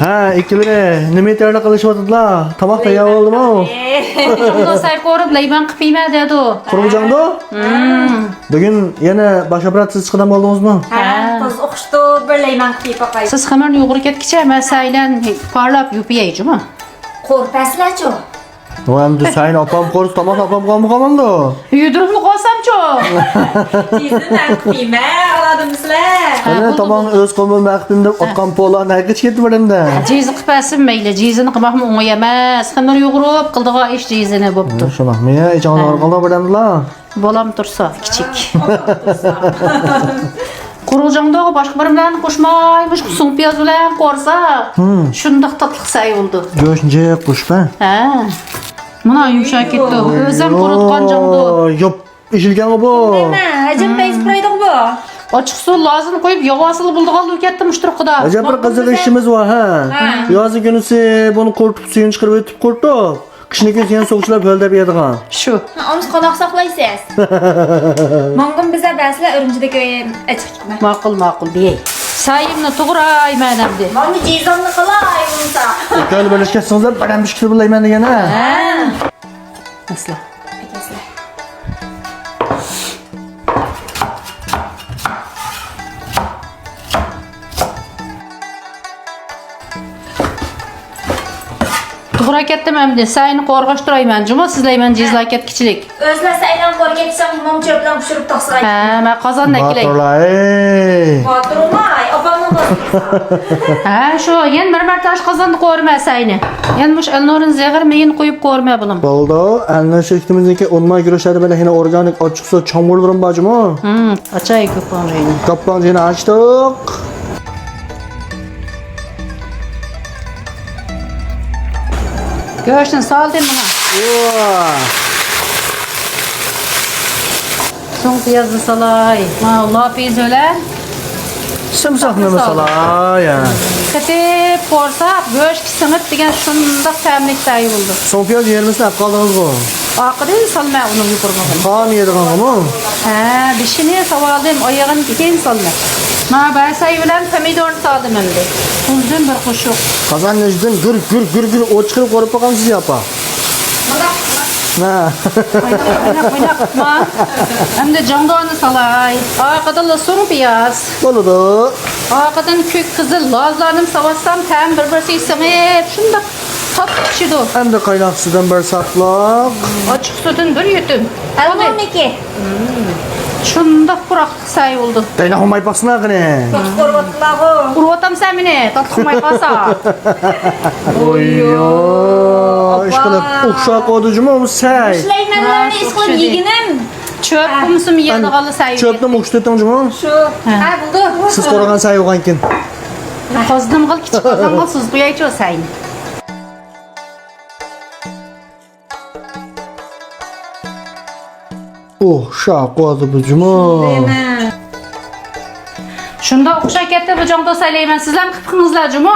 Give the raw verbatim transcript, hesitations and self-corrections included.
ھە، ئىككىلىرى نېمە تەييارلىق قىلىشىۋاتىدىلا؟ تاماق تەييار بولدىمۇ؟ جاڭدۇ سەي قورۇپ، لەيمەن قىلىپ يېمە دەدۇ. قۇرۇق جاڭدۇ؟ بۈگۈن يەنە باشقا بىر سىز چىقىدىغان بولدىڭىزمۇ؟ ھە، توز ئوخشىتىپ بىر لەيمەن قىلىپ باقاي. سىز خېمىرنى يۇغۇرۇپ كەتكىچە، مەن سەيلەن پارلاپ يۇپىيەيجۇمۇ؟ قورپەسلەچۇ. ۋە ئەمدى سەينى ئاپام قورۇسا، تاماقنى ئاپام قالمىغانمىدۇ؟ يۈدۈرۈپمۇ قويسامچۇ؟ جىزىنى مەن قىلىمەن، ئالادىمسىلەر؟ ھە، ئەنە بولدى، تاماقنى بولدى. ئۆز قولۇم بىلەن مەن قىلىپ دەپ ھە. ئاتقان پولا نەگە كېتىپ كەتتى بىردەمدە؟ جىزى قىلىپ بەرسۇن مەيلى، جىزىنى قىلماقمۇ ئوڭاي ئەمەس. خېمىر يۇغۇرۇپ قىلىدىغان ئىش جىزىنى بوپتۇ. شۇنداقمۇ؟ يا، ئىچىڭىز ھە. ئاغرىپ قالدىمۇ بىردەمدىلا؟ بالام تۇرسا، كىچىك. قۇرۇق جاڭدۇغا باشقا بىر بىلەن قوشماي، مۇشۇ سۇڭ پىياز بىلەن قورسا، ھىم. شۇنداق تاتلىق سەي بولىدۇ. گۆشنى جىق قوشۇپ، ھە؟ ھە. مانا يۇمشاپ كەتتى. ئۆزۈم قۇرۇتقان جاڭدۇ. يوپ، ئېشىلگەنغۇ بۇ. نېمە؟ ئەجەب پەيزى پۇرايدىغۇ بۇ. ئاچچىق سۇ لازىم قويۇپ، ياغ ھاسىلى بولىدىغانلىقى كەتتى مۇشۇ تۇرقىدا. ئەجەب بىر قىزىق ئىشىمىز بار، ھە. ھە. يازنىڭ كۈنىسى بۇنى قۇرۇتۇپ، سۈيىنى چىقىرىپ ئۆتۈپ قۇرۇتۇپ. قىشنىڭ كۈنى يەنە سوغۇقچىلاپ ھۆلدەپ يەيدىغان. شۇ. ھە، ئۇنى قانداق ساقلايسىز؟ ماڭغۇم بىزە بەرسىلە ئۈرۈمچىدىكى ئەچىقكىنى. ماقۇل، ماقۇل، دېيەي. سايىمنى توغرايمەن ئەمدى. مانا جىزامنى قىلاي بولمىسا. ئىككىۋلا بىرلەشكەن سىڭىزلار بىر ئەمدى ئىككىۋلا بىلەيمەن دېگەن ھە. ھە. ئەسلا. ئەكەسلە. توغرا كەتتىم ئەمدى. سەينى قورغاشتۇرايمەن جۇمۇ، سىزلەيمەن جىزلا كەتكىچىلىك. ئۆزلەر سەيلەن قورۇپ كەتسەڭ، مۇم چۆپلەڭ پىشۇرۇپ تاقسىغاي. ھە، مەن قازان ئەكېلەي. باتۇرلاي. باتۇرماي، ئاپامنىڭ باتۇرسا. ھە، شۇ، يەنە بىر مەرتە ئاش قازاندا قورۇمە سەينى. يەنە مۇش ئەلنۇرنىڭ زىغىر مېيىنى قويۇپ قورۇمە بۇلۇم. بولدى، ئەلنۇر شىركىتىمىزنىڭكى ئونلاين گۈرۈچلەردە بىلەن يەنە ئورگانىك ئاچچىقسۇز چامغۇرلىرىم بار جۇمۇ. ھىم، ئاچاي كۆپۈڭ جېنى. كاپپاڭ جېنى ئاچتۇق. گۆشنى سالدىم مانا. ۋا. سوڭ پىيازنى سالاي. مانا لاپىز بىلەن سىمساقنىمۇ سالاي. قېتىپ قورساق، گۆشكە سىڭىپ دېگەن شۇنداق تەملىك سەي بولىدۇ. سوڭ پىياز يېرىمىسىنى ئەپ قالدىڭىزغۇ؟ ئارقىدىن سالىمەن ئۇنىڭ يوپۇرمىقىنى. خام يەيدىغانغىمۇ؟ ھە، بېشىنى ساۋالدىم، ئايىغىنى كېيىن سالىمەن. مانا بەسەي بىلەن پەمىدۇرنى سالدىم ئەمدى. تۇزدىن بىر قوشۇق. قازان ئىچىدىن گۈر، گۈر، گۈر، گۈر ئوت چىقىرىپ قورۇپ باقامسىز ياپا؟ ھە. ئويناق، ئويناق، ئويناق. ما. ئەمدى جاڭدۇنى سالاي. ئارقىدىنلا سوڭ پىياز. بولىدۇ. ئارقىدىن كۆك قىزىل لازلارنى ساۋاتسام، تەم بىر-بىرسىگە سىڭىپ، شۇنداق تاتلىق پىشىدۇ. ئەمدى قايناق سۈتىدىن بىر ساپلىق. ئاچچىق سۈتىدىن بىر يۇتۇم. ئەلنۇرنىڭكى. شۇنداق پۇراقلىق سەي بولدى. دەيلا، قويماي باقسىنا قېنى. تاتلىق قورۇۋاتىدىغۇ. ئۇرۇۋاتامسەن مېنى، تاتلىق قويماي قالسا. ئوييو. ئوييو. ئىشقىلىپ ئوخشاپ قالدى جۇمۇ بۇ سەي. ئىشلەيمەن، ھە، ئىشقىلىپ يېگىنىم. چۆپ قۇمسىمۇ يەيدىغانلا سەي. چۆپنى مۇشتىتىڭ جۇمۇ. شۇ. ھە. ھە، بولدى. سىز قورۇغان سەي بولغانكىن. قازىنىمغا كىچىك قازانغا سۇزۇپ قويايچۇ سەينى. ئوخشاپ قالدى بۇ جۇمۇ. شۇنداق ئوخشاپ كەتتى بۇ جاڭدۇ سەيلەيمەن. سىزلەرمۇ قىپقىڭىزلار جۇمۇ.